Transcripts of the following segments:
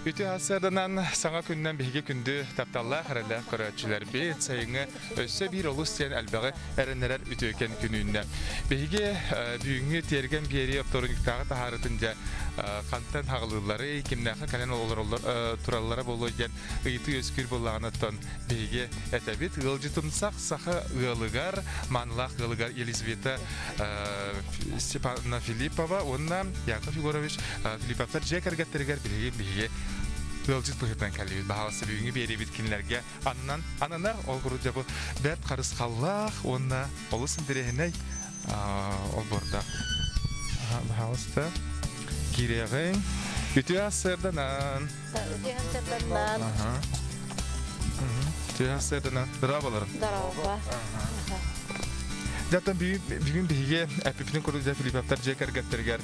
Үтүө сарсыарданан саҥа күнүнэн биһиги күндү тапталлаах эрэллээх көрөөччүлэрбит сайыҥҥы өссө биир олус диэн элбэҕи эрэннэрэр үтүөкэн күн үүннэ. Биһиги бүгүҥҥү тиэргэн биэрии оптуорунньуктааҕы таһаарытын дьэ хантан хаҕылыылларый, кимнээххэ кэлэн олороллор тураллара буолуой диэн ыйытыы үөскүүр буоллаҕына биһиги этэбит. Ыалдьытымсах саха ыалыгар, маанылаах ыалыгар Елизавета Степановна Филиппова уонна Яков Егорович Филипповтар дьиэ кэргэттэригэр биһиги биһиги ыалдьыт быһыытынан кэллибит. Баһаалыста бүгүҥҥү биэриибит кинилэргэ ананан ананар. Ол курдук дьэ бу бэрт харысхаллаах уонна олус интэриэһинэй олбуордаах. Баһаалыста киириэҕиҥ. Үтүө сарсыарданан. Үтүө сарсыарданан. Үтүө сарсыарданан. Здорово. Здорово. Дьэ, бүгүн биһиги эппиппитин курдук дьэ Филипповтар дьиэ кэргэттэригэр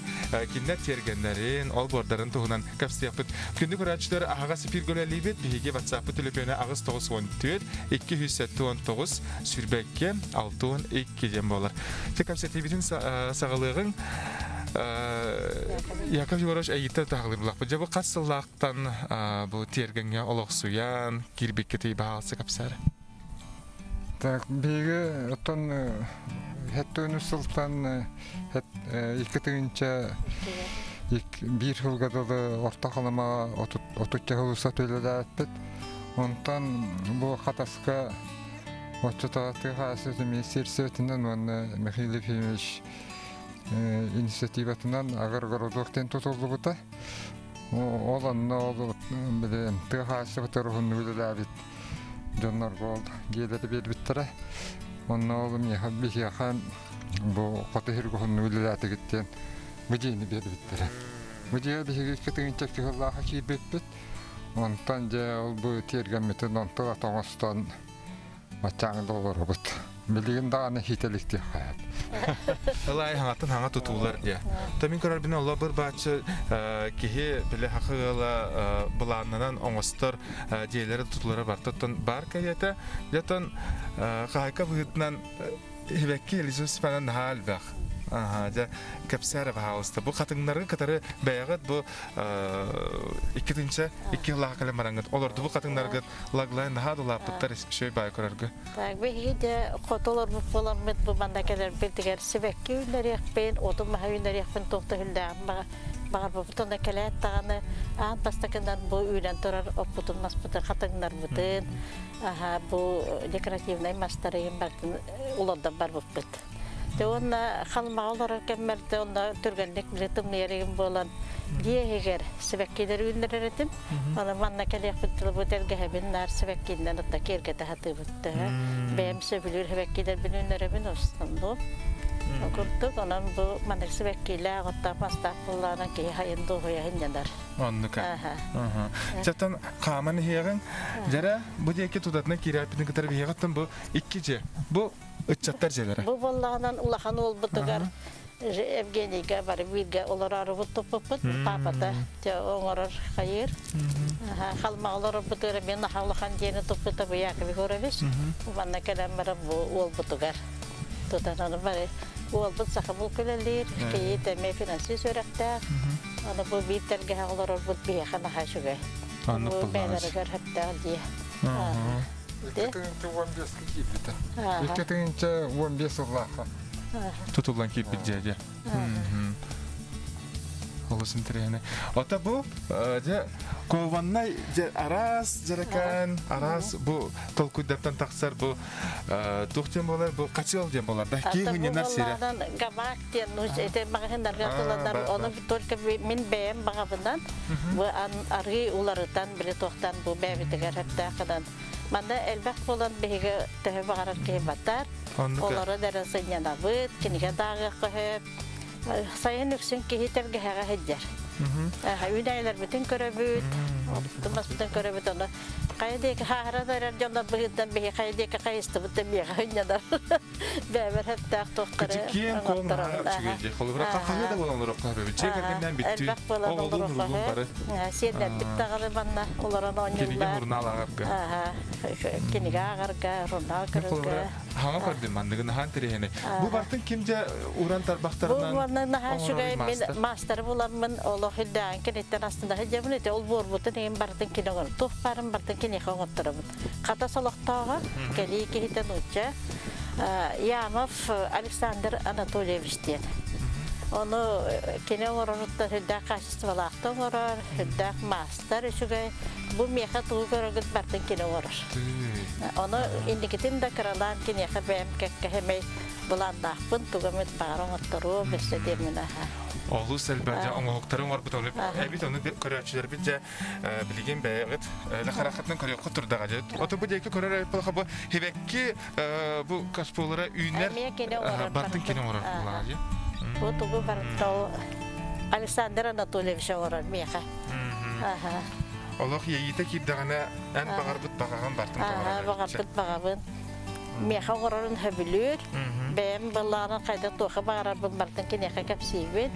кинилэр тиэргэннэрин, олбуордарын туһунан кэпсиэхпит. Күндү көрөөччүлэр аһаҕас эфиргэ үлэлиибит. Биһиги WhatsApp-пыт төлөпүөнэ 894 279 22 62 диэн буолар. Дьэ, кэпсэтиибитин саҕалыаҕыҥ. Яков Егорович эйиттэн таһалыыр булахпыт. Дьэ, бу хас сыллаахтан бу тиэргэҥҥэ олохсуйан киирбиккитий баһаалса кэпсээр. Так, биһиги оттон хэттүүнү сылтан 2 тыһыынча биир сылга дылы Орто Халымаҕа 30 сыл устата үлэлээбиппит. Онтон бу Хатаска оччотооҕу хаасыт министерствотынан уонна Михаил Ефимович инициативатынан агрогородок диэн тутуллубута. Ол онно ол били тыа хаһаайыстыбатыгар уһуннук үлэлээбит дьоннорго ол дьиэлэри биэрбиттэрэ. Онно ол миэхэ биһиэхэ бу хоту сиргэ уһуннук үлэлээтигит диэн бу дьиэни биэрбиттэрэ. Бу дьиэ биһиги 2 тыһыынча сыллааҕы киирбиппит. Онтон дьэ ол бу тиэргэммитин онтон оҥостон баччааҥы да олоробут. Билигин даҕаны хиитэликтиэххэ Ылай хаҥаттан хаҥа тутуулар диye. То мин көрөрбүнэ оло бір бааччы киһи биле хахы ыала былааннанан оҥостор дьиэлэри тутулара бартаттан бар кэриэтэ. Дьэтон хаһайка быһыытынан Хибэкки Елизавета Степановна наһаа элбэх. Аха, дьэ, кэпсээр пожалуйста. Бу хатыҥнары кытары бэйэҕит бу 2 тыһыынча 2 сыллаах кэлэн бараҥҥыт олордубут хатыҥнаргыт лаглай наһаа дулааппыттар үчүгэй баай көрөргө. Так, биһиги де хоту олорбут буоламмыт бу манна кэлэрбитигэр сибэкки үүннэриэхпин, оту маһы үүннэриэхпин туох да хүллээҕим баҕарбыппыт онно кэлээт даҕаны аан бастакынан бу үүнэн турар оппутун маспытын хатыҥнарбытын аха бу декоративнай мастары бартын улардан барбыппыт. Те уонна халымаҕа олорор кэммэрде онно түргэнник били тымныйар буолан дьиэ иһигэр сибэккилэр үүннэрэр этим. Аны манна кэлиэхпит тылы бу тэлгэһэбин наар сибэккиннэн отта киэргэтэ сатыыбыт төһө. Бэйэм сөбүлүүр сибэккилэрбин үүннэрэбин основном. Курдук онон бу маннык сибэккилээх оттоох мастаах буоллаҕына киһи хайын дуоһуйа сынньанар. Оннука. Чаттан хааман иһиэҕиҥ. Дьэрэ бу диэки тутатына киирээппитин кытары биһиэҕиттэн бу икки дьиэ. Бу ыччаттар дьиэлэрэ. Бу буоллаҕынан улахан уолбутугар Евгенийга бары бииргэ олороорубут туппуппут. Папата оҥорор хайыыр. Халма олорорбутугар мен наха улахан дьиэни туппута бу Яков Егорович. Манна кэлэн баран бу уолбутугар тутан аны бары уолбут саха булка үлэлиир, кийиит эмиэ финансист үөрэхтээх. Аны бу биир тэлгэһэ олорорбут биһиэхэ наһаа үчүгэй. Бу бэйэлэригэр сөптөөх дьиэ. 2 тыһыынча 15-кэ киирбитэ. 2 тыһыынча 15 сыллаахха. Тутуллан киирбит дьиэ. Олус интэриэһинэй. Ота бу дьэ кованнай дьэ араас дьэрэкээн, араас бу толкуйдартан тахсар бу туох диэн буолар бу хачыал диэн буолар да кии хынньанар сирэ. Гамак диэн ну это маҕаһыыннарга тыланар ону только мин бэйэм баҕабынан бу арыы уларытан били туохтан бу бэйэбитигэр хэптээхынан манна элбэх буолан биһиги төһө баҕарар киһи батар олорон эрэ сынньанабыт кинигэ дааҕыахха сөп сайын үксүн киһи тэлгэһэҕэ сылдьар үүнээйилэрбитин көрөбүт маспытын көрөбүт ону хайа диэки хааһыран эрэр дьоннор быһыытынан биһи хайа диэки хайыстыбыт да миэхэ сынньанар бэйэбэр хэптээх туохтары Киэҥ куоҥ үчүгэй холобура хаһыы да буолан олороххо сөбү дьиэ кэргэннээн бүттүү элбэх буолан оҕолуун уруулуун бары сиэннэрбит даҕаны манна олорон кинигэ оонньууллар журнал ааҕарга кинигэ ааҕарга журнал көрөргө хаҥа көрдүм манныгын аһаан тириһэни бу бартын ким дьэ уран Бу тарбахтарынан манна наһаа оҥорор үчүгэй мин маастар маастары буламмын олох үрдээн киниттэн астына сылдьабын ити ол буорбутун эҥин барытын кини оҥорор. Туох баарын барытын киниэхэ оҥотторобун. Хатас олохтооҕо, кэлии киһитэ нуучча Ямов Александр Анатольевич диэн. Ону кини оҥороруттан сүрдээх качестволаахтык оҥорор, сүрдээх маастар үчүгэй. Бу миэхэ тугу көрөргүт барытын кини оҥорор. Ону инникитин да кыралаан киниэхэ бэйэм кэккэһэмэй былааннаахпын, тугу эмит баҕар оҥотторуом, өссө диэммин аха. Олус элбэх дьэ оҥоһуктары оҥорбут эбит ону көрөөччүлэрбит дьэ билигин бэйэҕит лахарахатынан көрүөххүт турдаҕа дьэ. Ото бу диэки көрөр эбит буоллахха бу хибэкки бу кашполара үүнэр бартын кини оҥорор буоллаҕа дии. Бу тугу барыта Александр Анатольевич оҥорор миэхэ. Олох иэйиитэ киирдэҕинэ эн баҕарбыт баҕаҕын бартын толорор. Баҕарбыт баҕабын. Миэхэ оҥорорун сөбүлүүр. Бэйэм былаанын хайда туохха баҕарарбын барытын киниэхэ кэпсиибин.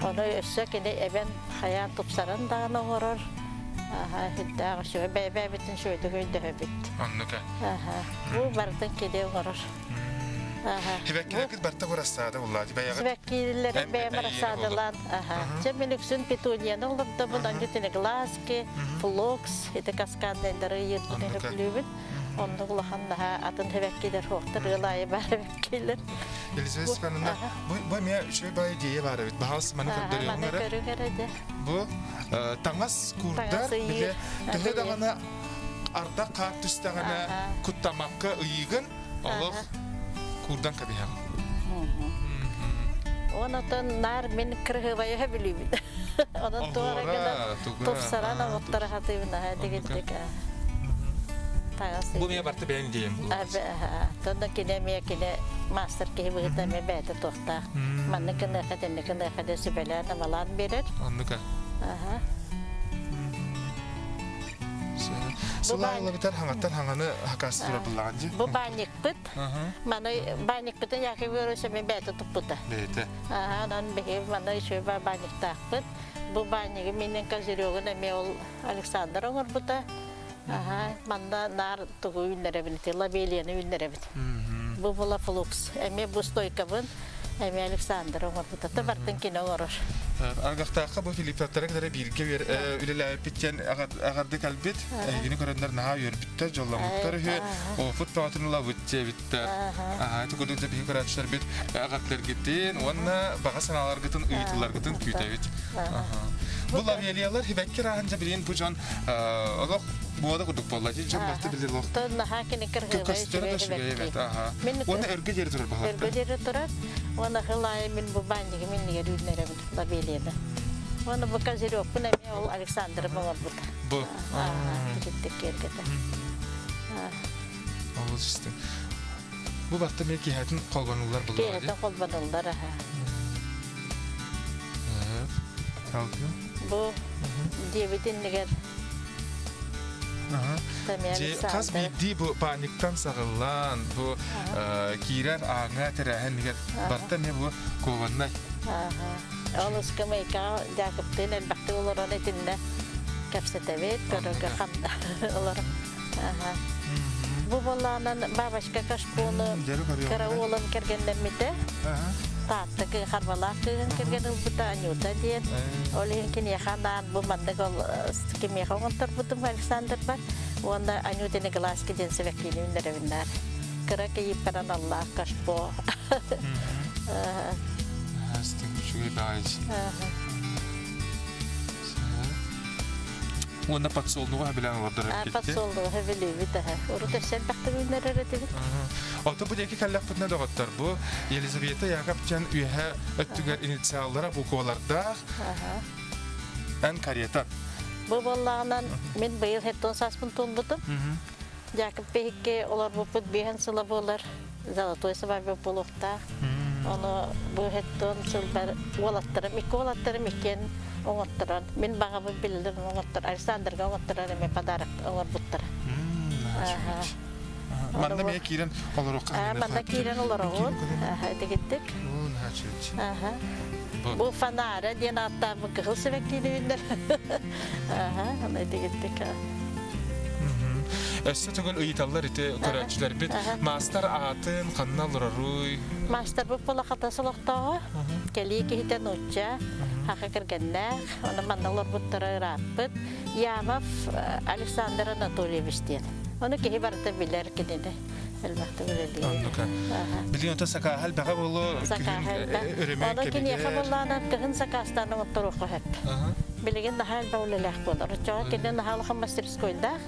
Ону өссө кини эбэн хайаан тупсаран даҕаны оҥорор. Аха, сүрдээх үчүгэй. Бэйэ-бэйэбитин үчүгэйдик өйдөһөбүт. Оннук Аха. Бу барытын кини оҥорор. Аха. Сибэккилэргит барыта бу рассада буллаачы бэйэҕит. Сибэккилэри бэйэм рассадалаан. Аха. Чэ мин үксүн петунияны олордобун, анютины глазки, флокс, ити каскаднайдары ыйыырбын өһөплүүбүн. Оннук улахан наһаа атын сибэккилэр суохтар, ыал аайы баар эбиккилэр. Елизавета Степановна, бу бу эмиэ үчүгэй баай идея баар эбит. Баһаалыс маны көрдөрүөҥ эрэ. Маны көрүҥ эрэ дьэ. Бу таҥас курдар биле төһө даҕаны ардах хаар түстэҕинэ куттамакка ыйыгын олох курдан кэбиһэҕин. Онотон наар мин кырыһыбайа билибин. Онон туора гынан тупсаран оҕуттара хатыыбын аха дигирдик. Бу мия барты бэйэн идеям булар. Тонно кине эмиэ кине мастер киһи быһыта эмиэ бэйэтэ туохтаах. Маннык гыныаха, тэнник гыныаха диэн сүбэлээн амалаан биэрэр. Оннука. Аха. Сылаайла битэр хаҥаттан хаҥаны хакастыра буллаҕын дии. Бу баанньыкпыт. Маны баанньыкпытын Яков Егорович эмиэ бэйэтэ туппута. Бэйэтэ. Аха, онон биһиги манна үчүгэй баанньыктаахпыт. Бу баанньыгы миннин козырегун эмиэ ол Александр оҥорбута. Аха, манна наар тугу үүннэрэбин, лобелияны үүннэрэбит. Бу була флукс. Эмиэ бу стойкабын эмиэ Александр оҥорбута. Барытын кини оҥорор. Аргахтаахха бу Филипповтары кытары бииргэ үлэлээбиппит диэн аҕарды кэлбит. Эһигини көрөннөр наһаа үөрбүттэр, дьолломмуттар үһү. Опыт бөҕөтүн ылабыт диэбиттэр. Аһаа, ити курдук биһиги көрөөччүлэрбит аҕардыларгытын уонна баҕа санааларгытын, ыйытыыларгытын күүтэбит. Бу лавелиялар хибэкки рааһын дьэ билигин бу дьон олох буода курдук буолла. Дьон барыта билир олох. Наһаа кини кыргыыбай үчүгэй эбит. Уонна өргө диэри турар баһылар. Өргө диэри турар. Уонна хылаайы мин бу баанньыгы миннигэр үүннэрэбин лавелияны. Уонна бу козырекпун эмиэ ол Александр оҥорбут. Бу. Тикиттик киэргэтэ. Олус истиҥ. Бу барта эмиэ киэһэтин холбонуллар буллаҕа дии. Киэһэтин холбонуллар аха. Бу диэбит иннигэр Хас биирдии бу паниктан саҕыллаан, бу киирэр ааҥҥа тэрээһинигэр барта эмиэ бу кованнай. Ол ыскамыйкаҕа Дьаакыптыын элбэхтик олорон итиннэ кэпсэтэбит, көрөргө ханна олорон. Бу буоллаҕынан бабочка кашпону кыра уолун кэргэннэммитэ. Таатта Харбалаах кыыһын кэргэн ылбыта Анюта диэн. Ол иһин киниэхэ анаан бу маннык ол кимиэхэ оҥотторбутум Александрбар уонна Анютины глазки диэн сибэккини үүннэрэбин наар. Кыра кийииппэр аналлаах кашпо. Үчүгэй баҕайы. Уонна подсолнуҕу билэн олордор эбиккит. Подсолнуҕу билибит аха. Урут өссө элбэхтик үүннэрэр этибит. Ото бу диэки кэллэхпитинэ доҕоттор бу Елизавета Якобчан үөһэ өттүгэр инициаллара буквалардаах эн карета. Бу буоллаҕынан мин быйыл хеттон сааспын туолбутум. Дьаакып биһикки олорбуппут биэһэн сыла буолар. Золотой свадьба буолуохтаах. Ону бу хеттон сылбар уолаттарым, икки уолаттарым иккиэн оҥотторон, мин баҕабын биллэр оҥоттор, Александрга оҥотторон эмиэ подарок оҥорбуттара. Манна эмиэ киирэн олоруохха. Манна киирэн олороҕун. Этигиттик. Бу фонара диэн ааттаабыт кыһыл сибэккиилибиннэр. Аны этигиттик. Өссө төгүл ыйыталлар ити көрөөччүлэрбит. Маастар аатын ханна олороруй? Маастарбыт була хата солохтооҕо. Кэлии киһитэ нуучча. Хаха кэргэннээх, онон манна олорбуттара ырааппыт. Ямов Александр Анатольевич диэн. Ону киһи барыта билэр кинини. Элбэхтик үлэлиир. Оннука. Билигин ото сакааһа элбэҕэ буолуо, Сакааһа элбэх. өрөмүөн Ону киниэхэ кэмигэр. буоллаҕына кыһын сакаастаан оҥотторуохха сөп. Билигин наһаа элбэх үлэлээх буолар. Оччоҕо кини наһаа улахан мастерскойдаах.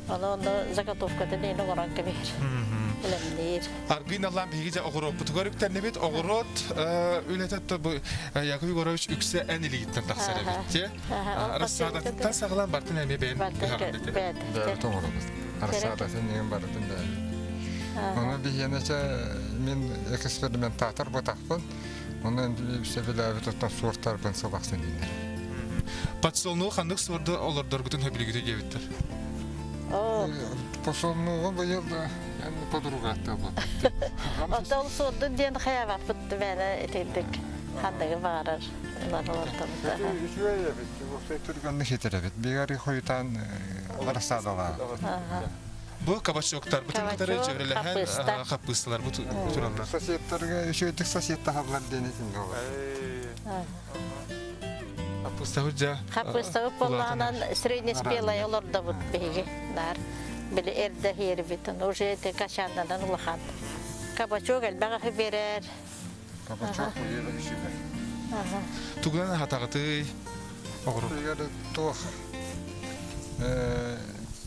Ону онно заготовкатын иһин оҥорон кэбиһэр. Бэлэмниир. Аргыый наллаан биһиги дьэ оҕуруоппутугар үктэннибит. Оҕуруот үлэтэ бу Яков Егорович үксэ эн илиигиттэн тахсар эбит дии. Рассадатыттан саҕалаан бартын эмиэ бэйэн ыһаҕын дэтэ. Бэйэбит оҥоробут. Рассадатын иһин барытын бэйэбит. Ону биһиэнэчэ мин экспериментатор ботахпын. Онон сөбүлээбит оттон суортарбын сылахсын дииллэр. Подсолнугу ханнык суорду олордоргутун хөбүлүгүтэ диэбиттэр. Подсолнугу быйыл подругатта буолбут. Оттон суордун диэн хайаабаппыт бэйэ итинник ханныгы баҕарар ылан олордобут. Үчүгэй эбит. Уопсай түргэнник хитэрэбит. Бигари хойутаан рассадалаах. Бу кабачоктарбытын кытары дьүөрэлэһэн хаппыысталарбыт тураллар. Соседтарга үчүгэйдик соседтаһаллар диэн этин буолар. Хаппыыстабыт дьэ. Хаппыыстабыт буоллаҕынан среднеспелая олордобут биһиги наар. Били эрдэ иһиэрбит. Уже это качаннанан улахан. Кабачок элбэх аһы берер. Кабачок уйура үчүгэй. Тугунан хатаҕытый? Оҕурук. Туох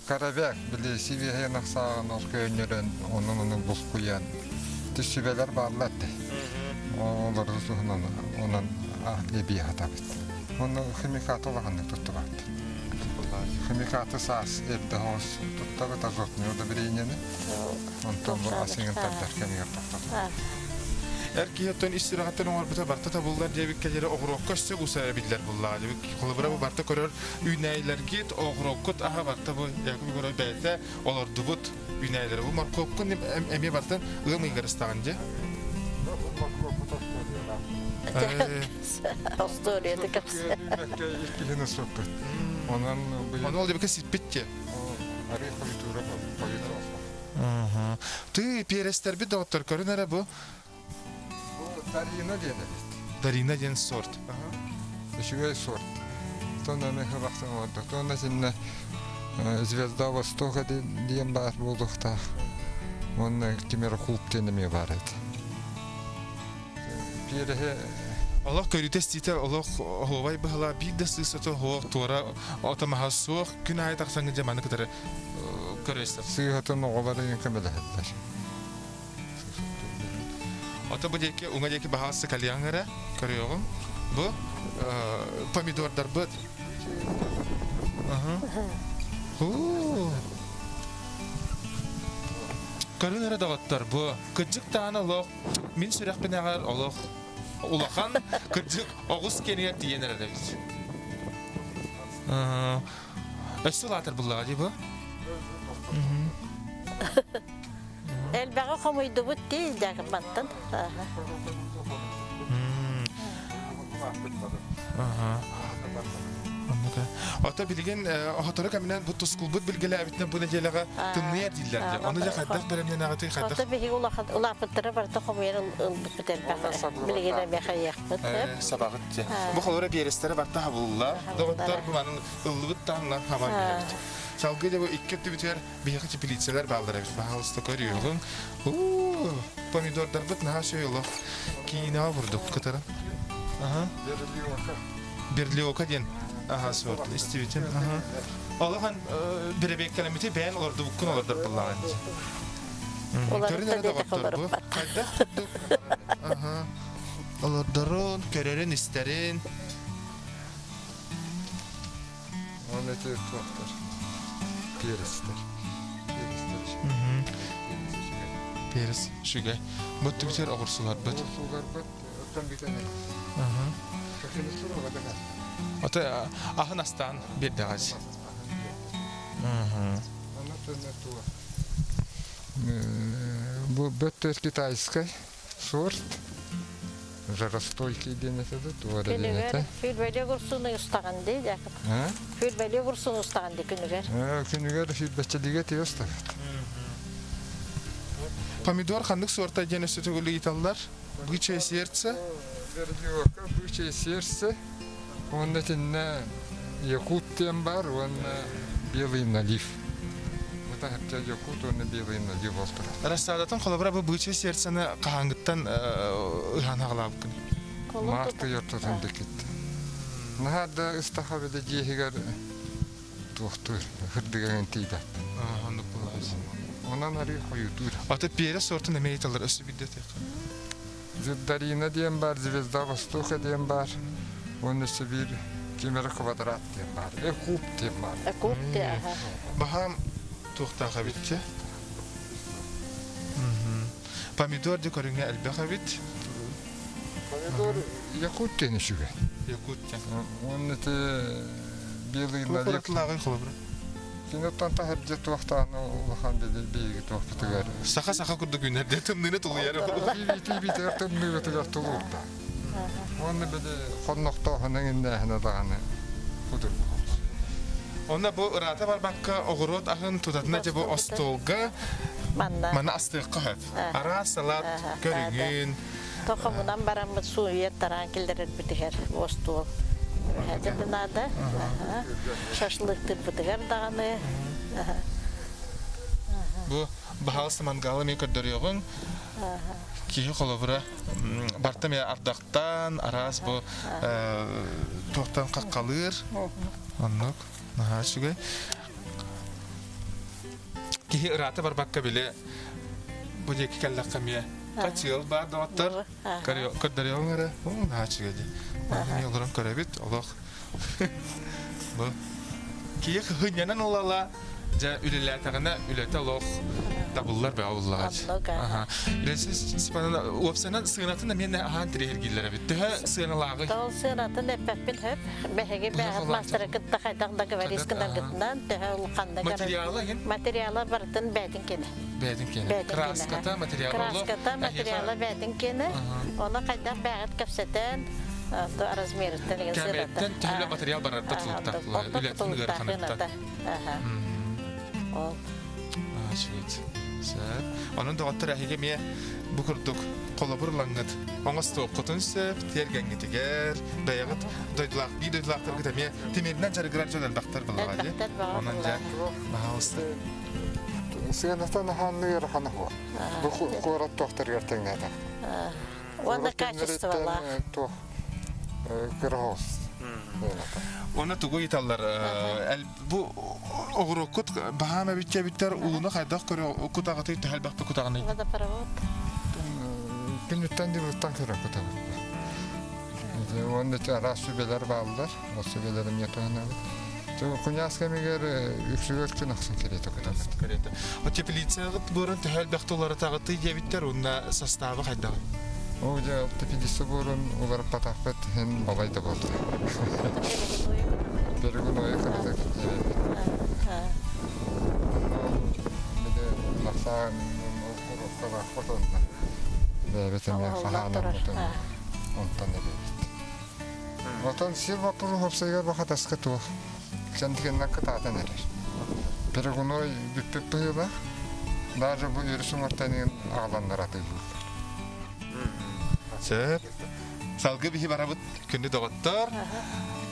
Карабяк били сибиэһэй ахсааҕын ол көөнньөрөн онон ону булкуйан түссүбэлэр бааллар дии. Олору туһунан онон эбии хатабыт. Онно химикаты улаханнык туттубат. Химикаты саас эрдэ соҕус туттабыт азотное удобрениены. Онтон бу асыҥын тардар кэмигэр тохтотор. Эр киһи оттон ис сүрэҕиттэн оҥорбута барта табыллар диэбиккэ диэри оҕуруокка өссө уса эбиллэр буллаҕа диэбик. Холобура бу барта көрөр үүнээйилэргит, оҕуруоккут аһа барта бу Яков Егорович бэйэтэ олордубут үүнээйилэрэ. Бу моркуопкун эмиэ бартан ыам ыйыгар ыстаҕын дии. Остуоруйата кэпсэ. Иккиһин ысыппыт. Онон Ону ол диэбиккэ сиппит дии. Арыы хойутуура хойутуура. Тыы перестэрбит доҕоттор көрүн эрэ бу. Бу Дарина диэн эбит. Дарина диэн сорт. Үчүгэй сорт. Тонна хабахсан олордо. Тонна синне Звезда Востока диэн баар буолуохтаах. Уонна Кимер Клуб диэн эмиэ баар эт. Пиэрэһи Олох көрүтэ-истиитэ олох оһуобай быһыла биир да сыысата суох туора отомаһа суох күн аайы тахсаҥҥын дьэ маны кытары көрөстөр. Сыыһатын оҕолор ыйын көмөлөһөллөр. Ото бу диэки уҥа диэки баһаалыста кэлиэҕиҥ эрэ көрүөҕүм. Бу помидордарбыт. Көрүн эрэ доҕоттор бу кырдьык даҕаны олох мин сүрэхпинээҕэр олох улахан кырдьык оҕус киэнигэр тиийэн эрэр эбит. Өссө улаатар буллаҕа дии бу. Элбэҕи хомуйдубут дии дьаакыбантан. Ото билигин оһотору кэминэн бу тускулбут билгэлээбитинэн бу нэдиэлэҕэ тымныйар дииллэр дии. Ону дьэ хайдах бэлэмнэнэҕитий хайдах? Ото биһиги улахан улааппыттара барыта хомуйан ылбыппыт элбэх. Билигин эмиэ хайыахпыт. Сабаҕыт дии. Бу холоро биэрэстэрэ барта хабылла. Доҕоттор бу манын ыллыбыт таһынан хабан биһэбит. Салгыы дьэ бу икки өттүбүтүгэр биһиэхэ теплицалар бааллар эбит. Баһаалыста көрүөҕүҥ. Уу, помидордарбыт наһаа үчүгэй олох. Киинэҕэ курдук кытары. Аха. Берлиока диэн аха сорт истибитим. Аха. Олохан биребеккэлэммити бэйэн олордубуккун олордор буллаҕын. Көрүн эрэ доҕоттор бу. Хайдах курдук. Аха. Олордорун, көрөрүн, истэрин. Оны эти туохтар. Перестер. Перестер Перес үчүгэй. Бу түбүтэр оҕурсуларбыт. Оҕурсуларбыт оттон бүтэн Ото аһын астаан биэрдэҕиз. Бу бөттөр китайскай сорт. Жаростойкий диэн этэ да, туора диэн этэ. Күнүгэр фүрбэлиэ курсуну устаҕын дии, Яков. Фүрбэлиэ курсуну устаҕын дии күнүгэр. Күнүгэр фүрбэччэлигэ тиэ устабыт. Помидор ханнык сорта диэн өссө төгүл ыйыталлар? Бычье сердце? Вердиока, бычье сердце. Уонна итиннэ Якут диэн баар уонна Белый налив. Бу таһырдьа Якут уонна Белый налив буолтура. Рассадатын холобура бу бычье сердцены хаһааҥҥыттан ыһан аҕалаабыккын? Март ортотун дикит. Наһаа да ыстаха били дьиэһигэр туохтуур, хырдыгын тиийбэт. Оннук буолаас. Онон арыы хойутуур. Аты перец сортун эмиэ ыйыталлар өссө биирдэ этиэххэ. Дарина диэн баар, Звезда Востока диэн баар, уонна өссө биир ким эрэ квадрат диэн баар, Экуб диэн баар. Экуб диэн, аха. Баһаам туохтаах эбит Помидор де көрүҥэ элбэх эбит. Помидор Якут диэн үчүгэй. Якут диэн. Уонна ити белый налив. холобура. Киноттон таһырдьа туохтаан улахан биһиги туохпутугар. Саха-саха курдук үүнэр тымныыны тулуйар. Тиибитигэр тымныыбытыгар тулуурда. Уонна били хоннохтооһунан иннээһинэ даҕаны кудургу. Онно бу ыраата барбакка оҕуруот аһын тутатына дьэ бу остуолга манна астыахха сөп. Араас салат көрүҥүн. Тохомунан бараммыт сууйа тараан киллэрэрбитигэр остуол эһэтэ наада. Шашлыктырбытыгар даҕаны. Бу баһаалыста мангалы мен көрдөрүөҕүҥ. Киһи холобура барта мен ардахтан араас бу туохтан хаххалыыр. Оннук. Наһаа үчүгэй. Киһи ыраата барбакка били бу диэки кэллэххэ эмиэ хачыал баар доҕоттор. Көрдөрүөҕүҥ эрэ. Наһаа үчүгэй дии. Эмиэ олорон көрөбүт. Олох бу киһи хыһынньанан ылала дьэ үлэлээтэҕинэ үлэтэ олох табыллар бөҕө буллаҕа. Уопсайынан сыанатын эмиэ аһаан тириһиргииллэр эбит. Төһө сыаналааҕый? Ол сыанатын эппэппин хөп. Бэһиги бэһэт мастера кытта хайдах договорись гынаргытынан төһө улаханна Материала иһин? Материала барытын бээтин кene. Бээтин кene. Краската, материала. Краската, материала бээтин кene. Оны хайдах бэҕит кэпсэтэн размерыттан деген сыаната. Кэмэттэн материал барарда тулуктаах. Үлэтин ыараханыттан. Ол. Сөп. Онон доҕоттор эһиги эмиэ бу курдук холобур ылаҥҥыт оҥостуоххутун сөп, тиэргэҥҥитигэр, бэйэҕит дойдулаах биир дойдулаахтаргыт эмиэ тимиринэн дьарыгырар дьон элбэхтэр буоллаҕа дии. Онон дьэ, пожалуйста. Сыаната наһаанны ыарахан уһуо. Бу куорат туохтарыгар тэҥнээтэ. Уонна качестволаах. Туох кыра Уонна тугу ыйыталлар? Бу оҕуруоккут баһаам эбит эбиттэр ууну хайдах көрө кутаҕытый төһө элбэхтик кутаҕыный? Водопровод. Күнүттэн дьылыттан көрө кутабыт. Уонна араас сүбэлэр бааллар. Ол сүбэлэр эмиэ туһанабыт. Куньаас кэмигэр үксүгэр күн ахсын кэриэтэ кутабыт. Кэриэтэ. Теплицаҕыт буорун төһө элбэхтик уларытаҕытый диэбиттэр уонна састааба хайдаҕый? Ол дьэ теплица буорун уларыппатахпыт иһин балай да буолла. Перегной кыратык диэбит. Били лахсаан куруоккалаахпыт онно. Бэйэбит эмиэ хаһаанаммытын онтон эбэбит. Отон сир боппуруоһу уопсайыгар бахатаска туох сэнтигэннэн кытаатан эрэр. Перегной бүппүт быһыылаах. Даже бу өрүс уҥуортан аҕаланнар атыылыыллар. Сөп. Салгыы биһи барабыт күндү доҕоттор.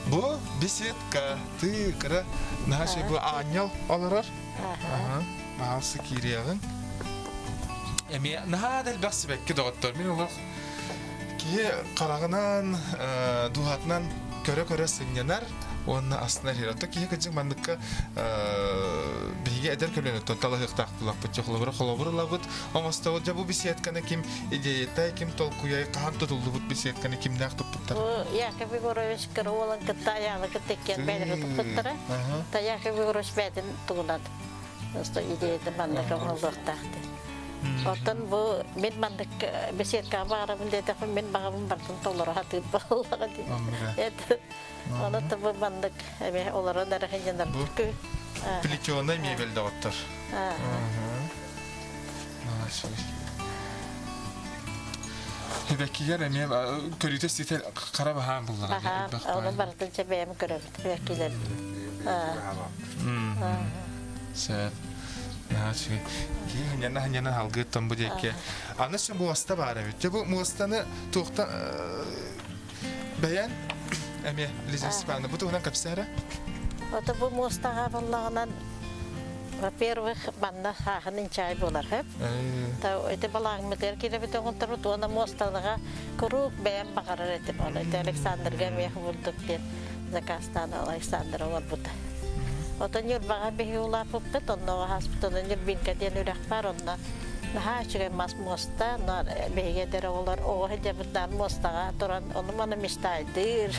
Бу беседка ты кыра наһаа үчүгэй бу аанньал олорор. Баалсы киириэҕиҥ. Эмиэ наһаа да элбэх сибэкки доҕоттор. Мин олох киһи хараҕынан, дууһатынан көрө-көрө сынньанар уонна астынар иһэр. Оттон киһи кырдьык манныкка биһиги эдэр көлүөнэттэн талаһыахтаах булахпыт. Холобура холобур ылабыт, оҥостобут. Дьэ бу беседканы ким идеята, ким толкуйай, хаһан тутуллубут беседканы кимнээх туппуттар? Бу Яков Егорович кыра уолан кытта айаалы кытта иккиэн бэйэлэрэ туппуттара. Та Яков Егорович бэйэтин тугунан идеята маннык оҥоһуллуохтаах диэн. Оттон бу мин маннык беседкаҕа баҕарабын диэтэхпин мин баҕабын барытын толоро сатыыр буоллаҕа дии. Ону бу маннык эмиэ олорон эрэ сынньанарбыт. Плетеный мебель доҕоттор. Сибэккигэр эмиэ көрүүтэ ситэ хара баһаан буллаҕа. Оны барытын чэ бэйэм көрөбүт сибэккилэр. Сөп. Киһи ханьана-ханьана халгыттан бу диэки. Аны сы муоста баар эбит. Дьэ бу муостаны туохтан бэйэн Эмиэ Лиза Степановна, бу туһунан кэпсээ эрэ. Ото бу муостаҕа буоллаҕынан, во-первых, манна хааһын инчэҕэй буолар хөп. Ити балаҕаммытыгар киирэбит оҥотторбут уонна муосталаҕа куруук бэйэм баҕарар этим. Ол ити Александрга эмиэ бурдук диэн заказтаан Александр оҥорбута. Отон Ньурбаҕа биһиги улааппыппыт, онно ааспыт онно Ньурбинка диэн үрэх баар, онно наһаа үчүгэй мас муоста, но биһиги эдэр оҕолор оҕо сылдьабытынан муостаҕа туран ону-маны мечтайдыыр,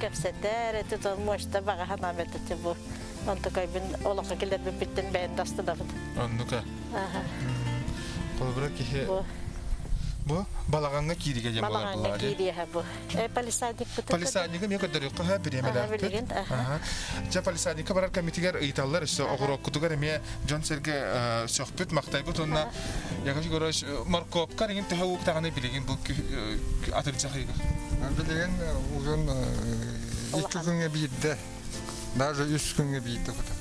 кэпсэтэр, эти тон муоста баҕа санаам этэ бу. Онтукайбын олоххо киллэрбиппиттэн бэйэм да астынабын. Оннука. Холобура киһи бу балаҕаҥҥа кииригэ диэн буолар Балаҕаҥҥа киириэһэ бу. Палисадникпытын Палисаднигы эмиэ көрдөрүөххэ сөп бириэмэлээхпит. Дьэ палисадникка барар кэмитигэр ыйыталлар өссө оҕуруоккутугар эмиэ дьон-сэргэ сөхпүт, махтайбыт уонна Яков Егорович моркуопка ригин төһө ууктаҕыный билигин бу атырдьах ыйыгар? Билигин узун икки күҥҥэ биирдэ даже үс күҥҥэ биирдэ кутар.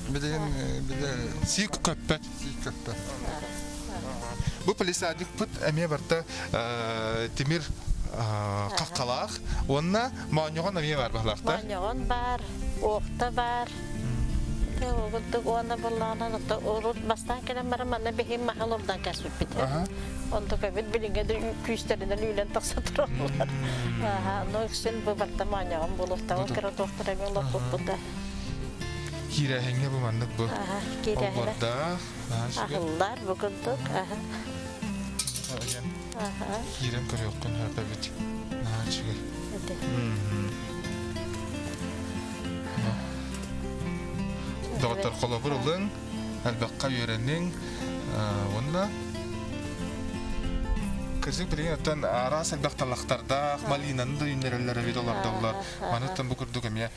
Билигин биле Сиик көппөт. Сиик көппөт. Бу палисадникпыт эмиэ барта тимир хаххалаах уонна моонньоҕон эмиэ бар баһылаахта. Моонньоҕон бар, уохта бар. Курдук уонна буллаҕынан урут бастаан кэлэн баран манна биһим махал урдан кэспиппит. Онтукабыт билиҥҥэ да күүстэринэн үүнэн тахса тураллар. Ну үксүн бу барта моонньоҕон буолуохтаҕын кыра туохтара эмиэ олорбуппута. Киирээһиҥҥэ бу маннык бу. Киирээһинэ. Олбордаах. Аһыллар бу курдук. Киирэн көрүөххүн сөп эбит. Наһаа үчүгэй. Доҕоттор холобур ылыҥ, элбэххэ үөрэниҥ уонна кырдьык билигин оттон араас элбэх талахтардаах малинаны да үүннэрэллэр эбит олордоллор. Маныттан бу курдук эмиэ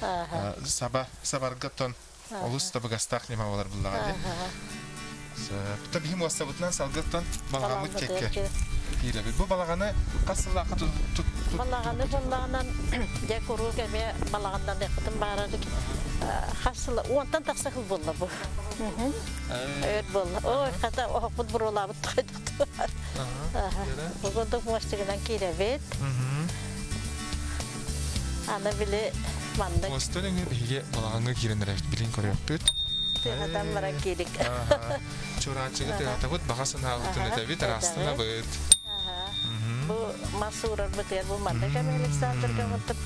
саба сабарга оттон олус табыгастаах ньыма буолар буллаҕа дии. Сөп. Биһи муостабытынан салгыттан балаҕаммыт кэккэ киирэбит. Бу балаҕаны хас сыллаахха тут Балаҕаны балаҕанан дьэ куруук эмиэ балаҕаннаныахпытын баарарык хас сыл уонтан тахса сыл буолла бу. Өр буолла. Ой, хата оһохпут буруолаабыт Бу курдук муостигынан киирэбит. Аны били маннык. Муостан өҥө биһиги балаҕаҥҥа киирэн эрэбит билин көрүөхпүт. Тыаһатан баран киирик. Чураачыгы тыаһатабыт, баҕа санаабытын этэбит, араастанабыт. Бу мас уурарбытыгар бу маннык эми Александрга оҥортук.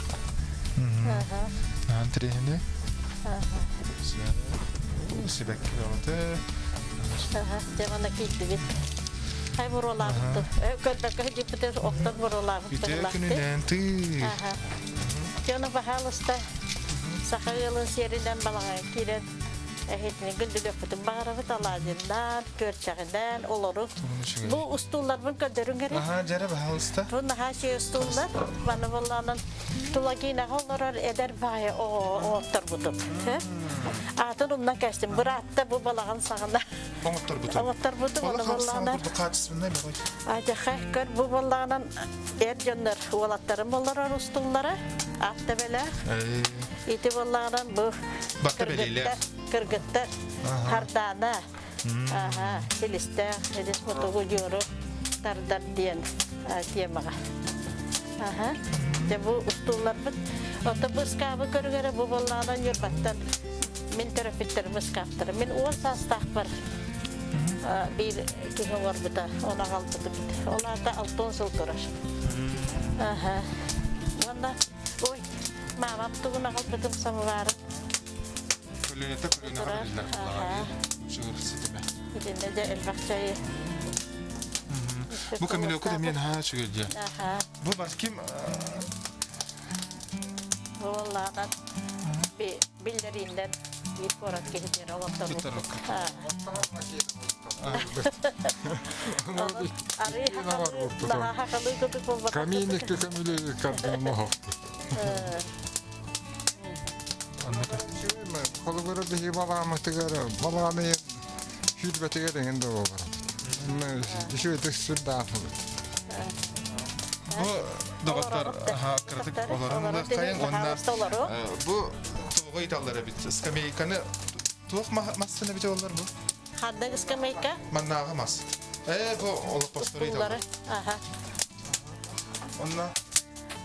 Аан тириэһини. Сибэкки бөҕөтө. Дьэ манна киирдибит. Хай буруолаабыттын. Көрбөккө сылдьыппытын охтон буруолаабыттын. Үтүө күнүнэн тыы. Дьону баһаалыста саха ыалын сиэринэн балаҕан киирэн эһитини күндүлүөхпүтүн баҕарабыт алаадьыннаан, күөрчэҕинэн олору. Бу устуулларбын көрдөрүҥ эрэ. Аһаа, дьэрэ баһаалыста. Бу наһаа үчүгэй устууллар. Маны буоллаанан Тулагинаҕа олорор эдэр баайа оҕотторбутум. Аатын умнан кэстим. Быраатта бу балаҕан саҕана. Оҥотторбутум. Оҥотторбутум. Ону буоллаҕына. Качественный бөҕөй. Адьаха көр бу буоллаҕынан эр дьоннор уолаттарым олорор устуллара ат төбөлөөх. Ити буоллаҕынан бу кыргыттар, кыргыттар Хардаана аха силистээх силис мутугу дьуору тардар диэн темаҕа. Аха. Дьэ бу устуулларбыт. Ото бу ыскаабы көрүгэрэ бу буоллаҕына Ньурбаттан мин төрөппүттэрим ыскааптара. Мин уон саастаахпар биир киһи оҥорбута, оны аҕалбытым. Ол аата алтан сыл турар. Аха. Уонна ой, маамам тугун аҕалбытым самоварын Көлүөнэтэ көлүөнэҕэ бэриллэр буоллаҕа дии. Ситимэ. Итиннэ дьэ элбэх чайы. Бу камелёка да эмиэ наһаа үчүгэй дьэ. Бу бар ким Буоллаанан биллэрииннэн биир куорат киһитигэр олорторбут. Арыы хахалыы курдук буолбатах. Камин икки көмүлү кардын моһохту. Холобура биһи балаамытыгар балааны сүүрбэтигэр эҥин да буолар. Үчүгэйдик сүрдаахыбыт. Бу доҕоттор кыратык олорон ылыаххайын уонна бу туоҕу ыйыталлар эбит. Скамейканы туох мастан эбит олар бу? Ханнык скамейка? Маннааҕы мас. Ээ бу олоппостору ыйыталлар. Аха. Онно.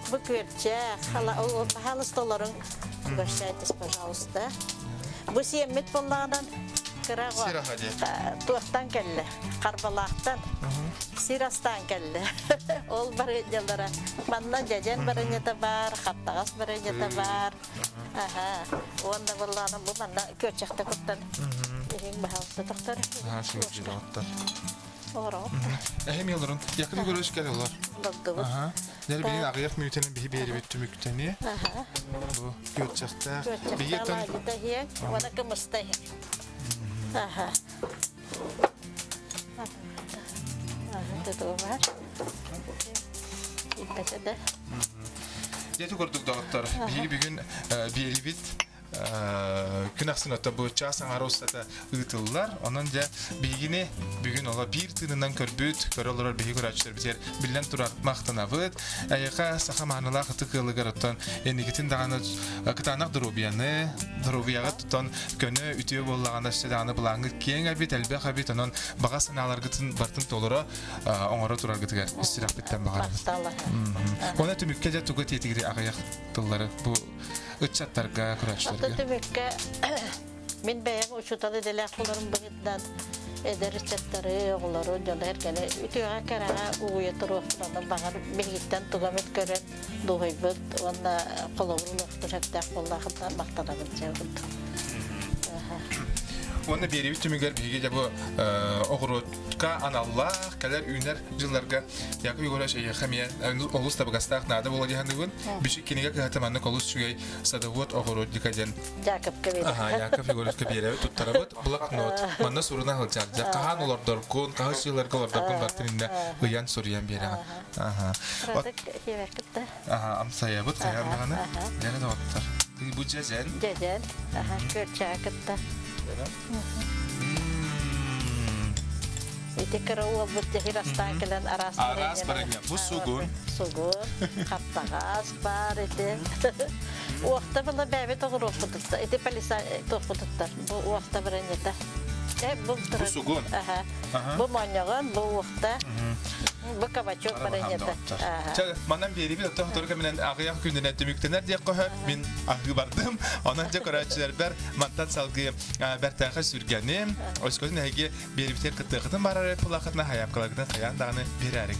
Бу күөрчэх, пожалуйста, олорун угощайтесь, пожалуйста. Бу сиэммит буоллаҕынан кыра туохтан кэллэ, Харбалаахтан сир астаан кэллэ. Ол барыанньалара манна дьэдьэн барыанньата баар, хаптаҕас барыанньата баар. Аха. Уонна буоллаҕына бу манна күөрчэхтэ куттан иһиҥ баһаалыста тохтор. Олороҕут. Эһэм олорун. Якын көрөс кэл олор. Олордубут. Дьэр билин аҕыйах мүнүүтэнэн биһи биэрибит түмүктэниэ. Бу күөрчэхтээх. Күөрчэхтээх алаадьыта иһиэҥ, уонна кымыста иһиэҥ. Аха. Тутуу бар. Иппэтэ да. Дьэ курдук доҕоттор, биһиги бүгүн биэрибит күн ахсын ото бу час аҥара устата ыытыллар. Онон дьэ биһигини бүгүн оло биир тыынынан көрбүт, көрө олорор биһиги көрөөччүлэрбитигэр биллэн турар махтанабыт. Эйиэхэ саха маанылаах ытык ыалыгар оттон инникитин даҕаны кытаанах доруобуйаны, доруобуйаҕа тутан көнө үтүө буоллаҕына өссө даҕаны былааҥҥыт киэҥ эбит, элбэх эбит. Онон баҕа санааларгытын бартын толоро оҥоро тураргытыгар ис сүрэхпиттэн баҕарабын. Уонна түмүккэ дьэ тугу этиэтигири аҕыйах тыллары бу ыччаттарга, көрөөччүлэргэ. Түмүккэ мин бэйэм учуутал идэлээх буоларым быһыытынан эдэр ыччаттары, оҕолору, дьону эргэни үтүөҕэ кэрэҕэ угуйа туруохтарын баҕар биһигиттэн тугу эмит көрөн дуоһуйбут уонна холобур ылыахтар сөптөөх буоллаахытына махтанабын дьэ курдук. Уонна биэриибит түмүгэр биһиги дьэ бу оҕуруотка аналлаах кэлэр үүнэр дьылларга Яков Егорович эйиэхэ эмиэ олус табыгастаах наада буола дии саныыбын. Бичик кинигэ кыһата маннык олус үчүгэй садовод оҕуруотника диэн Якобка биэрэ. Аха, Яков Егоровичка биэрэбит, туттарабыт. Блокнот. Манна суруна сылдьар. Дьэ, хаһан олордоргун, хаһыс дьылларга олордоргун бартын иннэ ыйан суруйан биэрэҕин. Аха. Кыратык хиэбэккит да. Аха, амсайабыт хайаан даҕаны. Дьэ, доҕоттор. Бу дьэдьэн. Дьэдьэн. Аха, күөрчэҕэ кытта. Ити кыра уолбут дьэһир астаан кэлэн араас Араас бараньа. Бу сугун. Сугун, хаптаҕас баар ити. Уохта была бэйэбит оҕуруоппутуттар. Ити полиса туохпутуттар. Бу уохта бараньата. Бу Бу сугун. Аха. Бу моонньоҕон, бу уохта. Бу кабачок бараньата. Чэ, манан биэрибит оттон сотору кэминэн аҕыйах күнүнэн түмүктэнэр диэххэ сөп. Мин аһыы бардым. Онон дьэ көрөөччүлэрбэр мантан салгыы бэртээхэй сүргэни, өскөтүн эһиги биэрибитигэр кыттыаххытын барар пулахытына хайаапкаларгытын хайаан даҕаны биэрээриҥ.